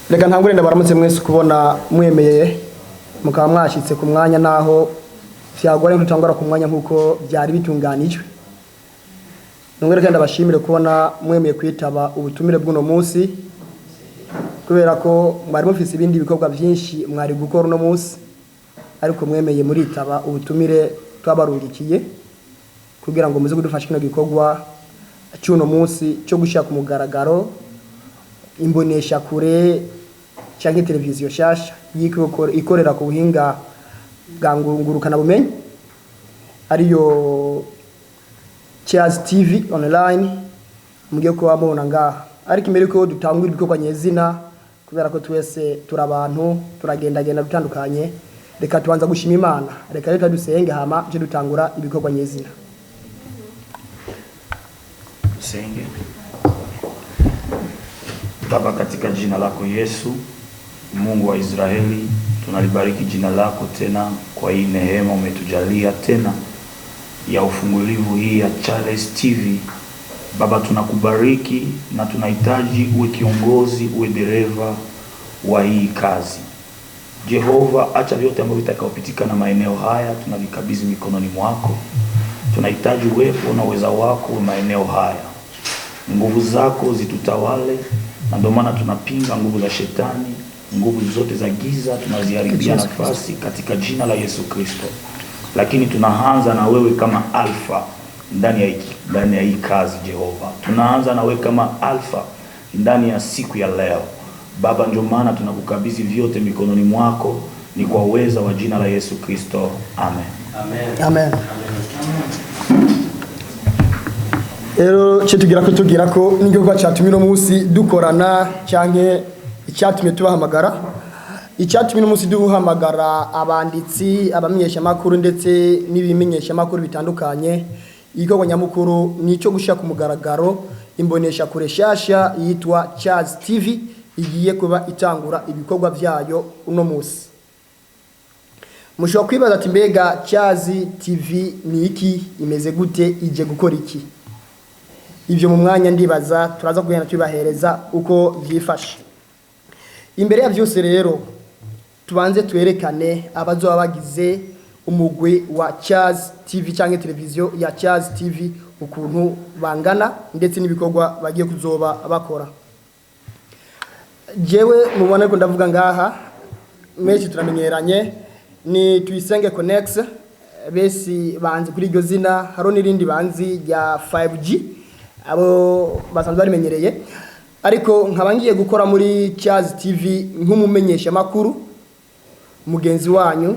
Reka ntangure ndabaramutse mwese kubona mwemeye mukaba mwashyitse ku mwanya, naho vyagoranye kutangura ku mwanya nk'uko byari bitunganijwe. Nongere kandi ndabashimire kubona mwemeye kwitaba ubutumire bw'uno munsi, kubera ko mwari mufise ibindi bikorwa byinshi mwari gukora uno munsi, ariko mwemeye muritaba ubutumire twabarungikiye kugira ngo muze kudufasha kino gikorwa cy'uno munsi cyo gushyira ku mugaragaro imbonesha kure cyangwa televiziyo shasha ikorera ku buhinga bwa ngurukana bumenyi, ariyo Cheers TV Online mugiye kuba mubona ngaha. Ariko imbere yuko dutangura ibikorwa nyezina, kubera ko twese turi abantu turagendagenda dutandukanye, reka tubanza gushima Imana. Reka reka dusenge, hama tuje dutangura ibikorwa nyezina. Tusenge. Baba, katika jina lako Yesu, Mungu wa Israeli, tunalibariki jina lako tena kwa hii neema umetujalia tena ya ufungulivu hii ya Charles TV. Baba, tunakubariki na tunahitaji uwe kiongozi, uwe dereva wa hii kazi. Jehova, acha vyote ambavyo vitakaopitikana maeneo haya tunavikabidhi mikononi mwako. Tunahitaji uwepo na uweza wako maeneo haya, nguvu zako zitutawale, na ndio maana tunapinga nguvu za shetani, nguvu zote za giza tunaziharibia nafasi katika jina la Yesu Kristo. Lakini tunaanza na wewe kama alfa ndani ya hii kazi Jehova, tunaanza na wewe kama alfa ndani ya siku ya leo Baba, ndio maana tunakukabidhi vyote mikononi mwako, ni kwa uweza wa jina la Yesu Kristo, amen. Amen. Amen. Rero cyo tugira ko n'igikorwa cyatumye uno munsi dukorana, canke icyatumye tubahamagara, icyatumye uno munsi duhamagara abanditsi, abamenyeshamakuru ndetse n'ibimenyeshamakuru bitandukanye, igikorwa nyamukuru ni icyo gushyira ku mugaragaro imbonesha kure shasha yitwa Charles TV igiye kuba itangura ibikorwa byayo uno munsi. Mushobora kwibaza ati: "Mbega Charles TV ni iki? Imeze gute? Ije gukora iki?" Ibyo mu mwanya ndibaza turaza kugenda tubibahereza uko byifashe. Imbere ya byose rero, tubanze twerekane abazoba bagize umugwi wa Charles TV cyangwa televiziyo ya Charles TV, ukuntu bangana ndetse n'ibikorwa bagiye kuzoba bakora. Jewe mubona ko ndavuga ngaha, menshi turamenyeranye, ni Tuyisenge Connex, besi banzi kuri iryo zina. Haro n'irindi banzi rya 5G, abo basanzwe barimenyereye, ariko nkaba ngiye gukora muri Charles TV nk'umumenyesha makuru mugenzi wanyu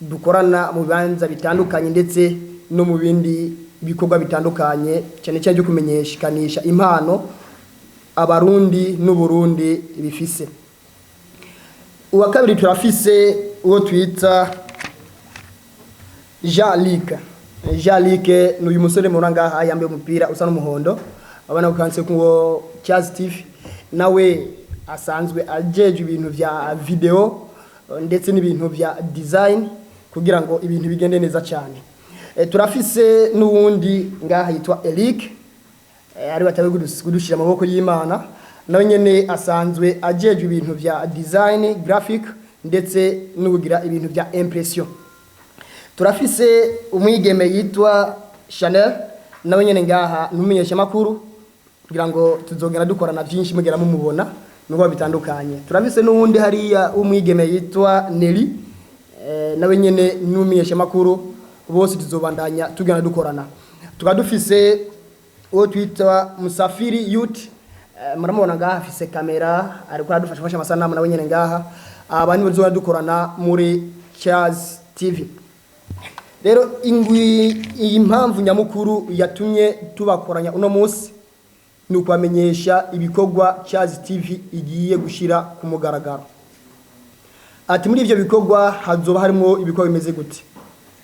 dukorana mu bibanza bitandukanye ndetse no mu bindi bikorwa bitandukanye, cyane cyane byo kumenyekanisha impano Abarundi n'Uburundi bifise. Uwa kabiri turafise uwo twita Jean Luc. Jean Luc ni uyu musore mubona ngaha yambaye umupira usa n'umuhondo, abana ko kanditse ko Charles TV. Nawe asanzwe ajeje ibintu vya video ndetse n'ibintu vya design kugira ngo ibintu bigende neza cyane. Turafise n'uwundi ngaha yitwa Eric, ari batawe kudushira amaboko y'Imana. Nawe nyene asanzwe ajejwe ibintu vya design graphic ndetse no kugira ibintu vya impression. Turafise umwigeme yitwa Chanel, nawe nyene ngaha numumenyesha makuru, kugira ngo tuzogenda dukorana byinshi mugera mumubona nubwo bitandukanye. Turafise n'uwundi hariya umwigeme yitwa Nelly, nawe nyene numumenyesha makuru. Bose tuzobandanya tugenda dukorana. Tukaba dufise uwo twita Musafiri Youth, muramubona ngaha afise kamera, ariko aradufasha gufasha amasanamu nawe nyene ngaha. Aba nibo tuzoba dukorana muri Charles TV. Rero ingwi iyi mpamvu nyamukuru yatumye tubakoranya uno munsi ni ukubamenyesha ibikorwa Charles TV igiye gushira ku mugaragaro. Ati: "Muri ivyo bikorwa hazoba harimo ibikorwa bimeze gute?"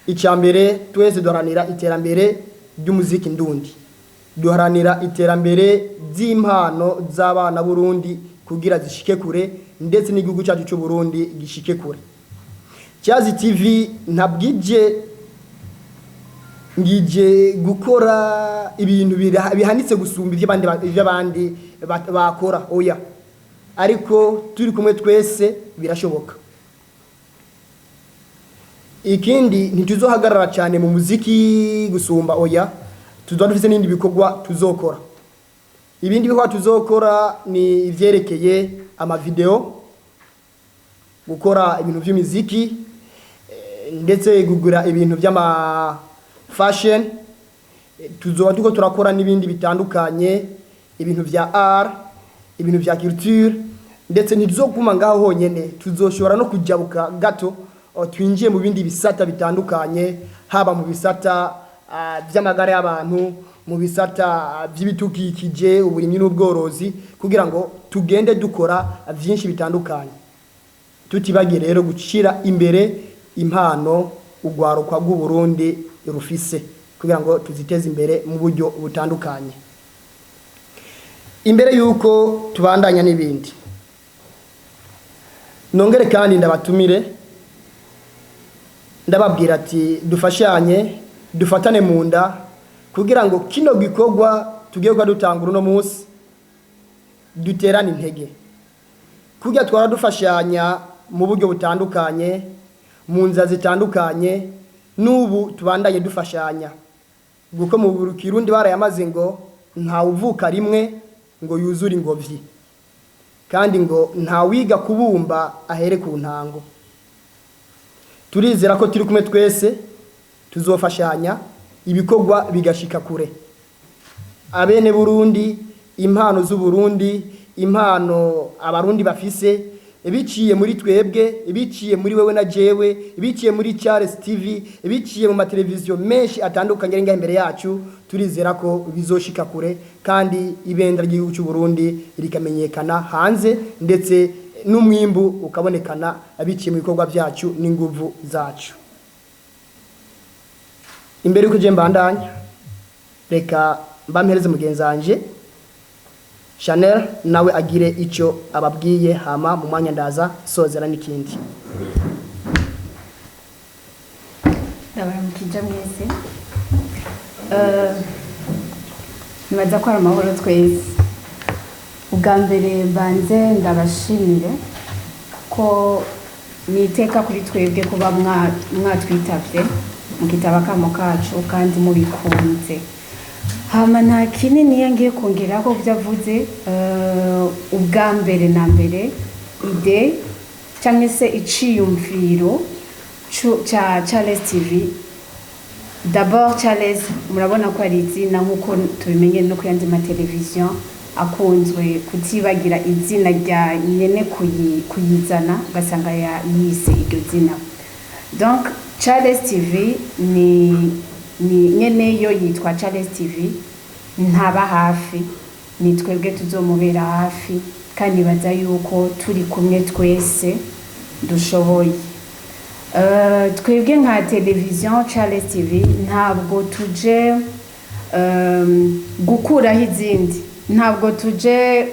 Icya mbere, twese duharanira iterambere ry'umuziki ndundi, duharanira iterambere ry'impano z'abana b'Urundi kugira zishike kure, ndetse n'igihugu cyacu cy'u Burundi gishike kure. Charles TV ntabwije ngije gukora ibintu bihanitse gusumba iby'abandi bakora, oya. Ariko turi kumwe twese birashoboka. Ikindi, ntituzohagarara cyane mu muziki gusumba, oya, tuzoba dufite n'ibindi bikorwa tuzokora. Ibindi bikorwa tuzokora ni ivyerekeye amavideo, gukora ibintu by'imiziki, ndetse kugura ibintu by'ama fashion. Tuzoba turiko turakora n'ibindi bitandukanye, ibintu vya art, ibintu vya culture. Ndetse ntituzoguma ngaho honyene, tuzoshobora no kujabuka gato, twinjiye mu bindi bisata bitandukanye, haba mu bisata vy'amagara y'abantu, mu bisata vy'ibidukikije, uburimyi n'ubworozi, kugira ngo tugende dukora vyinshi bitandukanye, tutibagiye rero gushira imbere impano urwaruka rw'Uburundi rufise, kugira ngo tuziteze imbere mu buryo butandukanye. Imbere yuko tubandanya n'ibindi, nongere kandi ndabatumire, ndababwira ati dufashanye, dufatane mu nda, kugira ngo kino gikorwa tugiye kuba dutangura uno munsi duterane intege, kugira twara dufashanya mu buryo butandukanye, mu nzira zitandukanye. N'ubu tubandanye dufashanya, kuko mu Kirundi barayamaze ngo ntawuvuka rimwe ngo yuzure ingobyi, kandi ngo ntawiga kubumba ahere ku ntango. Turizera ko turi kumwe twese tuzofashanya, ibikorwa bigashika kure. Abene Burundi, impano z'Uburundi, impano Abarundi bafise, biciye muri twebwe, biciye muri wewe na jewe, biciye muri Charles TV, biciye mu mateleviziyo menshi atandukanye ari ngaha imbere yacu, turizera ko bizoshika kure, kandi ibendera ry'igihugu cy'u Burundi rikamenyekana hanze, ndetse n'umwimbu ukabonekana biciye mu bikorwa byacu n'inguvu zacu. Imbere yuko je mbandanya, reka mbampereze mugenzi wanje Chanel, nawe agire icyo ababwiye, hama mu mwanya ndaza sozera n'ikindi. Ndabaramukije mwese. Nibaza ko ari amahoro twese. Ubwa mbere mbanze ndabashimire ko ni iteka kuri twebwe kuba mwatwitabye, mukitaba akamo kacu kandi mubikunze. Hama nta kinini iyo ngiye kongera ko byo avuze. Ubwa mbere na mbere, idée cyangwa se iciyumviro ca Charles TV, d'abord Charles murabona ko ari izina, nk'uko tubimenye no ku yandi mateleviziyo akunzwe, kutibagira izina rya nyene kuyizana, ugasanga yise iryo zina. Donc Charles TV ni nyene yo yitwa Charles TV, ntaba hafi, ni twebwe tuzomubera hafi, kandi baza yuko turi kumwe twese dushoboye. Twebwe nka televiziyo Charles TV ntabwo tuje gukuraho izindi, ntabwo tuje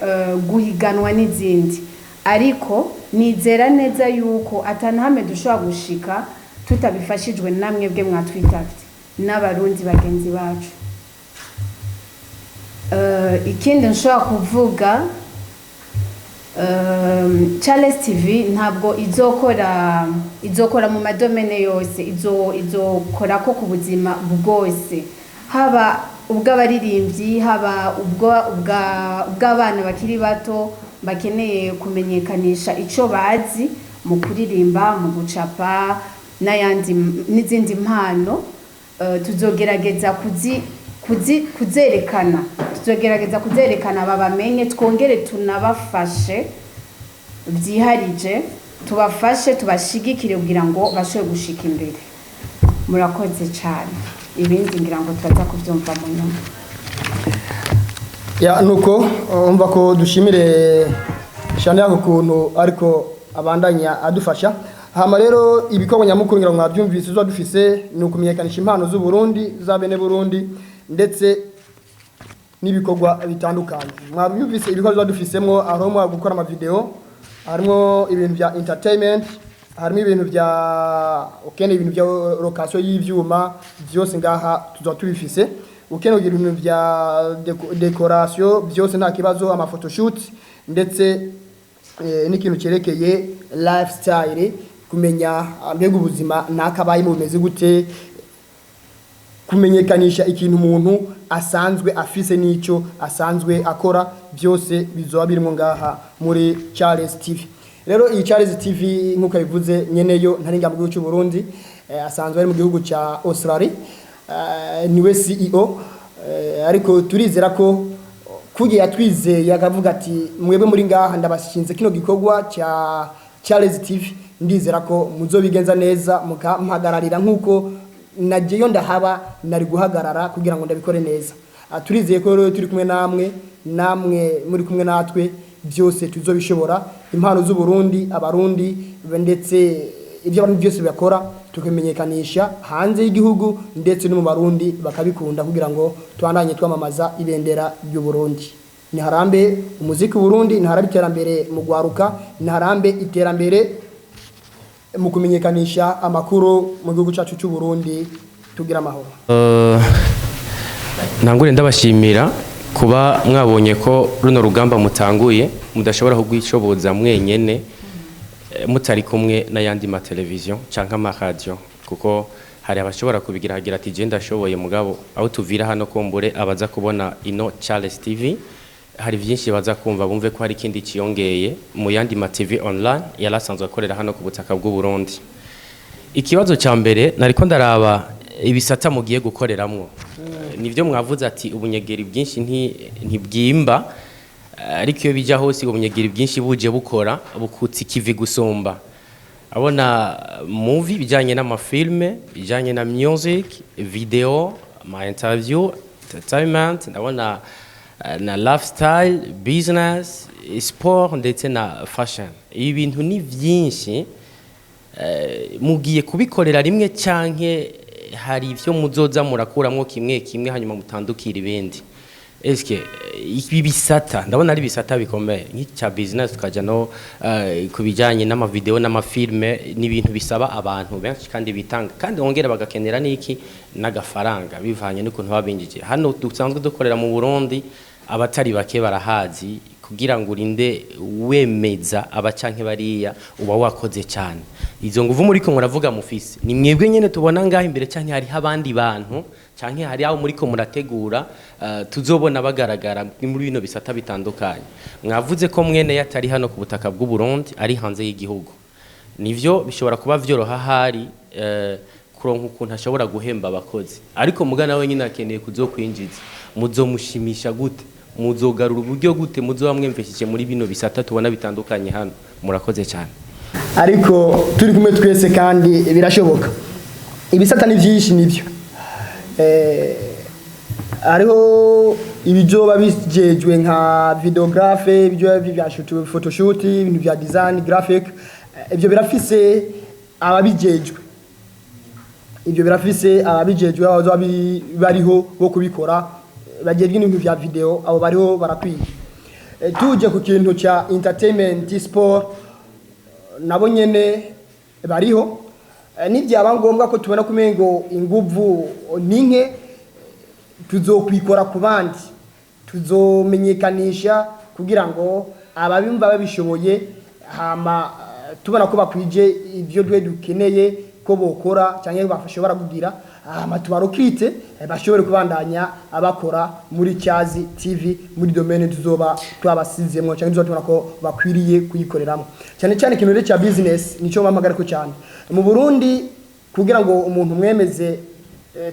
guhiganwa n'izindi, ariko nizera neza yuko atanahamwe dushobora gushika tutabifashijwe namwe bwe mwatwitabye n'Abarundi bagenzi bacu. Ikindi nshobora kuvuga, Charles TV ntabwo izokora mu madomaines yose, izokora ko ku buzima bwose, haba ubw'abaririmbyi, haba ubw'abana bakiri bato bakeneye kumenyekanisha ico bazi mu kuririmba, mu gucapa n'ayandi n'izindi mpano. Tuzogerageza kuzerekana, tuzogerageza kuzerekana babamenye, twongere tunabafashe byiharije, tubafashe, tubashigikire kugira ngo bashobore gushika imbere. Murakoze cyane. Ibindi ngira ngo turaza kubyumva mu nyuma. Ya, nuko umva ko dushimire Chanel ku kuntu ariko abandanya adufasha. Hama rero ibikorwa nyamukuru, ngira ngo mwabyumvise, tuzoba dufise ni ukumenyekanisha impano z'u Burundi, za bene Burundi, ndetse n'ibikorwa bitandukanye. Mwabyumvise ibikorwa tuzoba dufisemwo: harimo gukora amavideo, harimo ibintu bya entertainment, harimo ibintu bya ukeneye, ibintu bya location y'ivyuma, byose ngaha tuzoba tubifise. Ukeneye kugira ibintu bya décoration, byose nta kibazo, ama photoshoot ndetse n'ikintu cyerekeye lifestyle, kumenya mbega ubuzima nakabayemo bumeze gute, kumenyekanisha ikintu umuntu asanzwe afise n'icyo asanzwe akora, byose bizoba birimo ngaha muri Charles TV. Rero iyi Charles TV, nk'uko yabivuze nyeneyo, ntari ngaha mu gihugu cy'u Burundi, asanzwe ari mu gihugu cya Australia, niwe CEO, ariko turizera ko kugiye yatwizeye akavuga ati: "Mwebwe muri ngaha ndabashinze kino gikorwa cya Charles TV, ndizera ko muzobigenza neza mukampagararira nk'uko nagiyeyo ndahaba nari guhagarara kugira ngo ndabikore neza." Turizeye ko rero turi kumwe namwe, namwe muri kumwe natwe, byose tuzobishobora. Impano z'u Burundi, Abarundi, ndetse ibyo abantu byose bakora tukimenyekanisha hanze y'igihugu, ndetse no mu Barundi bakabikunda, kugira ngo tubandanye twamamaza ibendera ry'u Burundi. Niharambe umuziki w'u Burundi, niharambe iterambere mu gwaruka, niharambe iterambere mu kumenyekanisha amakuru mu gihugu cyacu cy'u Burundi. Tugira amahoro. Ntangure ndabashimira kuba mwabonye ko runo rugamba mutanguye mudashobora kugwishoboza mwenyene, mutari kumwe n'ayandi mateleviziyo canke amaradiyo, kuko hari abashobora kubigira hagira ati: "Je ndashoboye." Mugabo aho tuvira hano, kumbure abaza kubona ino Charles TV, hari vyinshi baza kumva, bumve ko hari ikindi ciyongeye mu yandi ma TV online yari asanzwe akorera hano ku butaka bw'u Burundi. Ikibazo cya mbere, nariko ndaraba ibisata mugiye gukoreramwo. Nivyo mwavuze ati ubunyegeri bwinshi ntibwimba, ariko iyo bija hose ubunyegeri bwinshi buje bukora bukutsa ikivi gusumba. Abona movie, bijanye n'amafilme, bijanye na music video, ama interview, entertainment, ndabona na lifestyle, business, sport ndetse na fashion. Ibi bintu ni vyinshi. Mugiye kubikorera rimwe canke hari ivyo muzoza murakuramwo kimwe kimwe hanyuma mutandukira ibindi? Eske ibi bisata, ndabona ari bisata bikomeye nk'icya business, tukaja no ku bijanye n'amavideo n'amafilme, n'ibintu bisaba abantu benshi kandi bitanga, kandi bongera bagakenera n'iki n'agafaranga bivanye n'ukuntu babinjije. Hano dusanzwe dukorera mu Burundi, abatari bake barahazi, kugira ngo urinde wemeza abacanke bariya uba wakoze cyane. Izo nguvu muri ko muravuga mufise, ni mwebwe nyene tubona ngaho imbere, canke hariho abandi bantu, canke hari aho muri ko murategura tuzobona bagaragara muri bino bisata bitandukanye? Mwavuze ko mwene yatari hano ku butaka bw'u Burundi, ari hanze y'igihugu. Nivyo bishobora kuba vyoroha hari kuronka ukuntu ashobora guhemba abakozi, ariko mugana we nyine akeneye kuzokwinjiza. Muzomushimisha gute? Muzogarura uburyo gute muzoba mwemveshije muri bino bisata tubona bitandukanye hano? Murakoze cyane. Ariko turi kumwe twese kandi birashoboka. Ibisata ni byinshi, nibyo. Hariho ibizoba bijejwe nka vidéographe, ibyo bya photoshoot, ibintu bya design graphic, ibyo birafise ababijejwe, ibyo birafise ababijejwe abazoba bariho bo kubikora, bagejwe n'ibintu bya video, abo bariho barakwiye. Tuje ku kintu cya entertainment, sport, nabo nyene bariho. Nibyaba ngombwa ko tubona kumengo inguvu ni nke, tuzokwikora ku bandi, tuzomenyekanisha kugira ngo ababimva babishoboye, hama tubona ko bakwije ibyo twe dukeneye ko bokora cyangwa bashobora kugira, hama tubarokite, bashobore kubandanya abakora muri Cyazi TV muri domaine tuzoba twabasizemwo cyangwa tuzoba tubona ko bakwiriye kuyikoreramo. Cyane cyane ikintu rero cya business nico mpamagara ko cyane mu Burundi, kugira ngo umuntu mwemeze,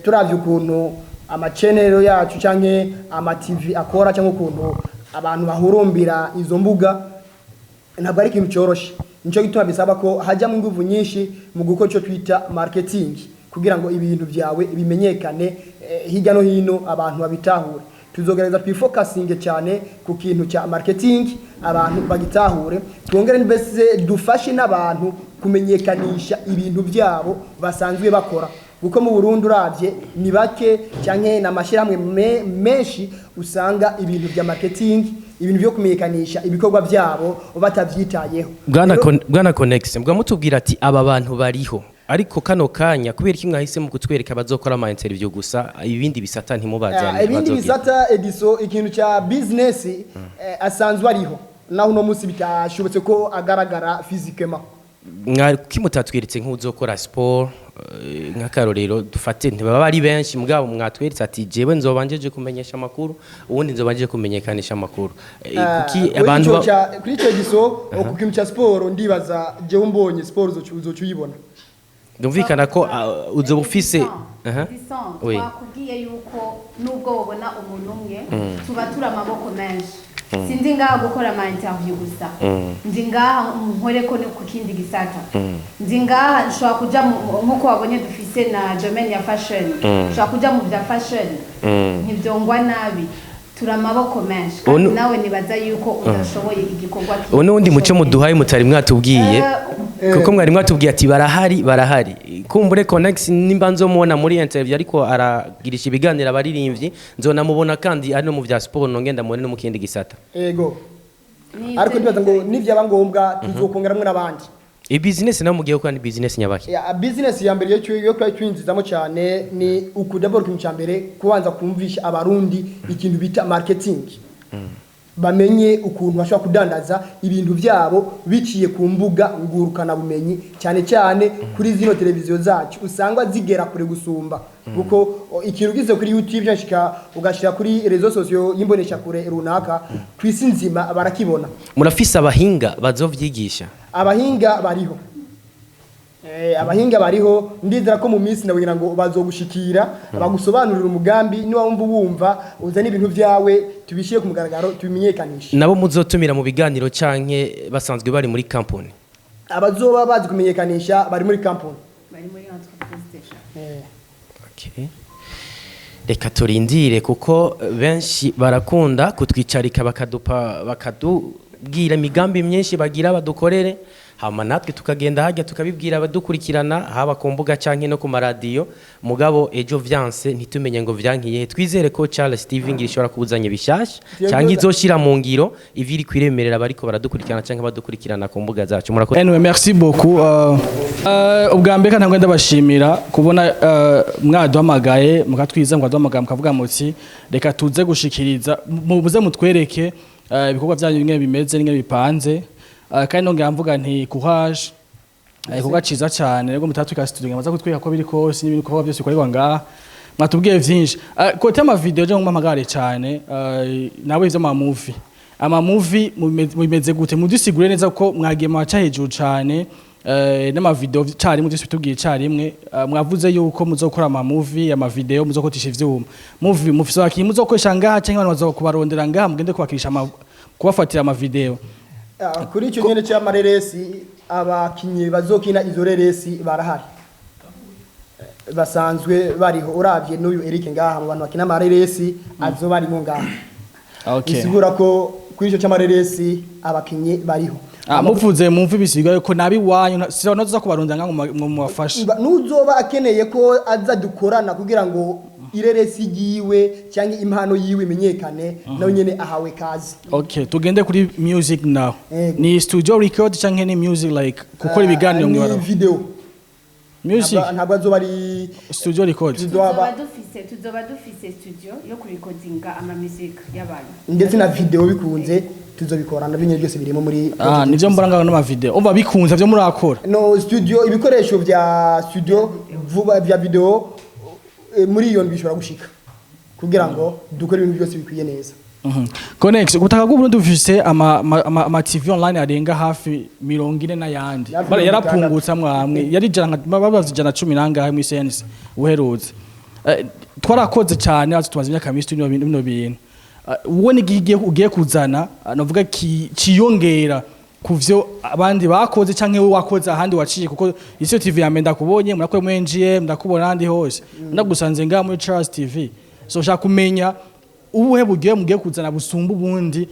turavye ukuntu amacenero yacu canke ama TV akora cyangwa ukuntu abantu bahurumbira izo mbuga, ntabwo ari ikintu cyoroshe. Nico gituma bisaba ko hajyamo inguvu nyinshi mu gukora icyo twita marketing, kugira ngo ibintu byawe bimenyekane hirya no hino, abantu babitahure. Tuzogerageza twifokasinge cyane ku kintu cya marketing, abantu bagitahure, twongere mbese dufashe n'abantu kumenyekanisha ibintu byabo basanzwe bakora, kuko mu Burundi uravye ni bake canke n'amashyirahamwe menshi usanga ibintu bya marketing, ibintu byo kumenyekanisha ibikorwa byabo batavyitayeho. Bwana Bwana Connex, mbwa mutubwira ati aba bantu bariho, ariko kano kanya kubera iki mwahisemo kutwereka abazokora ama interview gusa, ibindi bisata ntimubazane? Ibindi bazogira? bisata ediso, ikintu cya business, asanzwe ariho. Naho uno munsi bitashobotse ko agaragara physiquement. Kuki mutatweretse nk'uzokora sport, nk'akarorero dufate, ntibaba ari benshi, mugabo mwatweretse ati jewe nzoba njeje kumenyesha amakuru, ubundi nzoba njeje kumenyekanisha amakuru. Kuki Kuri abantu ico kuri ico giso, ku kintu ca sport, ndibaza jewe mbonye sport uzoca uyibona. Ndumvikana ko uzoba ufise aha. Edison, Oui. twakubwiye yuko nubwo wabona umuntu umwe, tuba turi amaboko menshi. Sindi ngaha gukora ama interview gusa, ndi ngaha nkore ko ni ku kindi gisata. Ndi ngaha nshobora kuja nkuko wabonye dufise na domaine ya fashion, nshobora kuja mu bya fashion, ntibyongwa nabi. Turi amaboko menshi kandi nawe nibaza yuko udashoboye igikorwa Ubu n'ubundi muco muduhaye mutari mwatubwiye, kuko mwari mwatubwiye ati barahari, barahari. Kumbure Connex nimba nzomubona muri interview ariko aragirisha ibiganiro abaririmbyi, nzonamubona kandi ari no mu vya sport, nongenda mubone no mu kindi gisata. Ego, ariko ndibaza ngo nivyaba ngombwa tuzokongeramwo n'abandi. I business nawe mugiye gukora ni business nyabaki? Ya, business ya mbere yo kwinjizamo cyane ni uku: d'abord, ikintu cya mbere, kubanza kumvisha Abarundi ikintu bita marketing, bamenye ukuntu bashobora kudandaza ibintu byabo biciye ku mbuga ngurukana bumenyi, cyane cyane kuri zino televiziyo zacu usanga zigera kure gusumba, kuko ikintu ugize kuri YouTube cyangwa ugashyira kuri réseaux sociaux y'imbonesha kure runaka, ku isi nzima barakibona. Murafise abahinga bazovyigisha? Abahinga bariho. Abahinga bariho, ndizera ko mu minsi ndabwira ngo bazogushikira bagusobanurira umugambi. Niba wumva uzana ibintu byawe, tubishyire ku mugaragaro, tubimenyekanishe. Nabo muzotumira mu biganiro canke basanzwe bari muri company? Abazoba bazi kumenyekanisha bari muri company. Bari muri entreprise déjà. Okay. Reka turindire, kuko benshi barakunda kutwicarika bakadupa, bakadubwira imigambi myinshi bagira badukorere, hama natwe tukagenda hajya tukabibwira abadukurikirana, haba ku mbuga canke no ku maradiyo, mugabo ejo vyanse ntitumenye ngo vyankiye. Twizere ko Charles Steven ishobora kubuzanya bishasha canke izoshira mu ngiro ivyo iri kwiremerera bariko baradukurikirana canke badukurikirana ku mbuga zacu. Murakoze. Anyway, merci beaucoup. Ubwa mbere kandi ndabashimira kubona mwaduhamagaye mukatwiza, mwaduhamagaye mukavuga muti reka tuze gushikiriza, mubuze mutwereke ibikorwa byanyu bimwe bimeze n'ingene bipanze. Kandi nongera mvuga nti courage. Igikorwa ciza cyane rego mutatwika studio ngamaza kutwereka ko biri kose n'ibikorwa byose bikorerwa ngaha. Mwatubwiye vyinshi. Côté ama vidéo je ngumpamagare cyane, nawe ivyo ama movie, ama movie mumeze gute? Mudusigure neza ko mwagiye mwaca hejuru cyane n'ama vidéo carimwe, byose bitubwiye carimwe. Mwavuze yuko muzokora ama movie, ama vidéo, muzokotisha ivyuma, movie mufise abakinyi muzokoresha ngaha canke abantu bazokubarondera ngaha mugende kubakirisha kubafatira ama vidéo? Ah, kuri icyo nyene cy'amareresi, abakinyi bazokina izo reresi barahari. Basanzwe bariho. Uravye n'uyu Eric ngaha mu bantu bakina amareresi azoba arimo ngaha. Bisigura ko kuri icyo cy'amareresi abakinyi bariho. Ah, muvuze mumve bisigaye ko nabi wanyu si noza kubarondera ngaha ngo mubafashe? Nuzoba akeneye ko aza dukorana kugira ngo ireresi yiwe cyangwa impano yiwe imenyekane, nawe nyene ahawe kazi. Okay, tugende kuri music now. Yego. Ni studio record canke ni music like gukora ibiganiro Ni mw'ibarabara? video. Music. Ntabwo azoba ari Studio record. Tuzoba Tuzoba dufise studio yo kurikodinga ama music y'abantu. Ndetse na video bikunze tuzobikora, nabyo nyine byose birimo muri Ah, nivyo mbona ngaho n'ama vidéo. Umva bikunze vyo murakora. No studio, ibikoresho vya studio vuba vya video, muri iyo ndwi bishobora gushika kugira ngo dukore ibintu byose bikwiye neza. Connex, ubutaka bw'u Burundi bufise ama TV online arenga hafi 40 n'ayandi. Hafi Bara 60. Yarapungutse amwe yari ijana babaza 110 nangahe mu CNC uherutse. Twarakoze cyane azi tumaze imyaka myinshi turi bino bintu. Wowe ni ugiye kuzana, navuga ciyongera kuvyo abandi bakoze canke wowe wakoze ahandi waciye, kuko isi TV ya mbere ndakubonye murakwe mu NGM, ndakubona ahandi hose, ndagusanze ngaha muri Charles TV. So shaka kumenya ubuhe bugiye mugiye kuzana busumba ubundi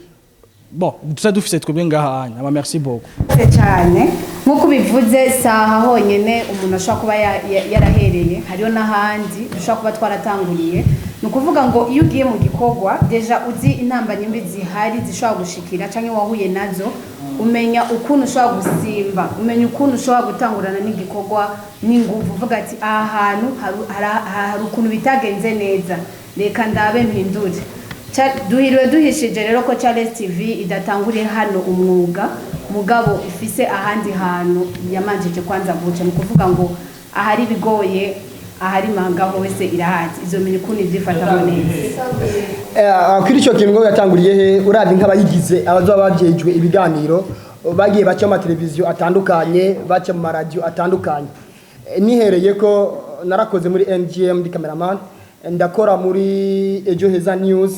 bon tuza dufise twebwe ngaha anya. Ama merci beaucoup. Murakoze cyane. Nk'uko ubivuze, saha honyine umuntu ashobora kuba yarahereye, hariho n'ahandi dushobora kuba twaratanguriye. Ni ukuvuga ngo iyo ugiye mu gikorwa déjà uzi intambamyi mbi zihari zishobora gushikira cyangwa wahuye nazo, umenya ukuntu ushobora gusimba, umenya ukuntu ushobora gutangurana n'igikorwa n'inguvu, uvuga ati aha hantu hari ukuntu bitagenze neza, reka ndabe mpindure. Duhiriwe duhishije rero ko Charles TV idatanguriye hano umwuga, mugabo ifise ahandi hantu yamanjije kwanza guca. Ni ukuvuga ngo ahari ibigoye, ahari manga hose irahazi, izomenya ukuntu ivyifatamo neza. Kuri icyo kintu ngo yatanguriye he, uravye nk'abayigize, abazoba bajejwe ibiganiro bagiye baca mu mateleviziyo atandukanye, baca mu maradiyo atandukanye. Nihereye ko narakoze muri MGM ndi cameraman, ndakora muri Ejo Heza News,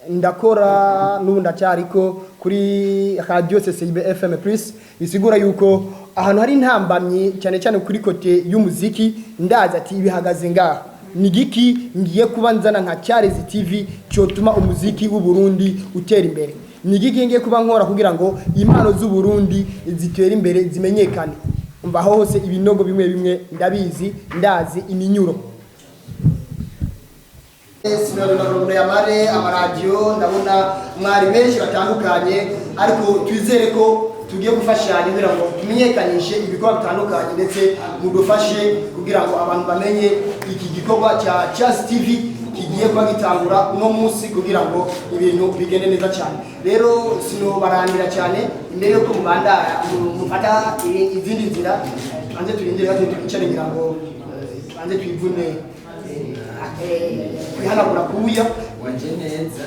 ndakora n'ubu ndacyariko kuri radio CCIB FM Plus. Bisigura yuko ahantu hari intambamyi, cyane cyane kuri côté y'umuziki, ndazi ati ibihagaze ngaha ni giki ngiye kuba nzana nka Charles TV cyotuma umuziki w'u Burundi utera imbere, ni giki ngiye kuba nkora kugira ngo impano z'u Burundi zitere imbere, zimenyekane. Umva, aho hose ibinogo bimwe bimwe ndabizi, ndazi iminyuro. Sinarondora yamare amaradiyo, ndabona mwari benshi batandukanye, ariko twizere ko tugiye gufashanya kugira ngo tumenyekanishe ibikorwa bitandukanye, ndetse mudufashe kugira ngo abantu bamenye iki gikorwa cya Charles TV kigiye kuba gitangura uno munsi, kugira ngo ibintu bigende neza cyane. Rero sinobarandira cyane imbere yuko mubandara mufata izindi nzira. Tubanze turindire gato, twicare ngira ngo tubanze twivune kwihanagura kuya. Wanje neza.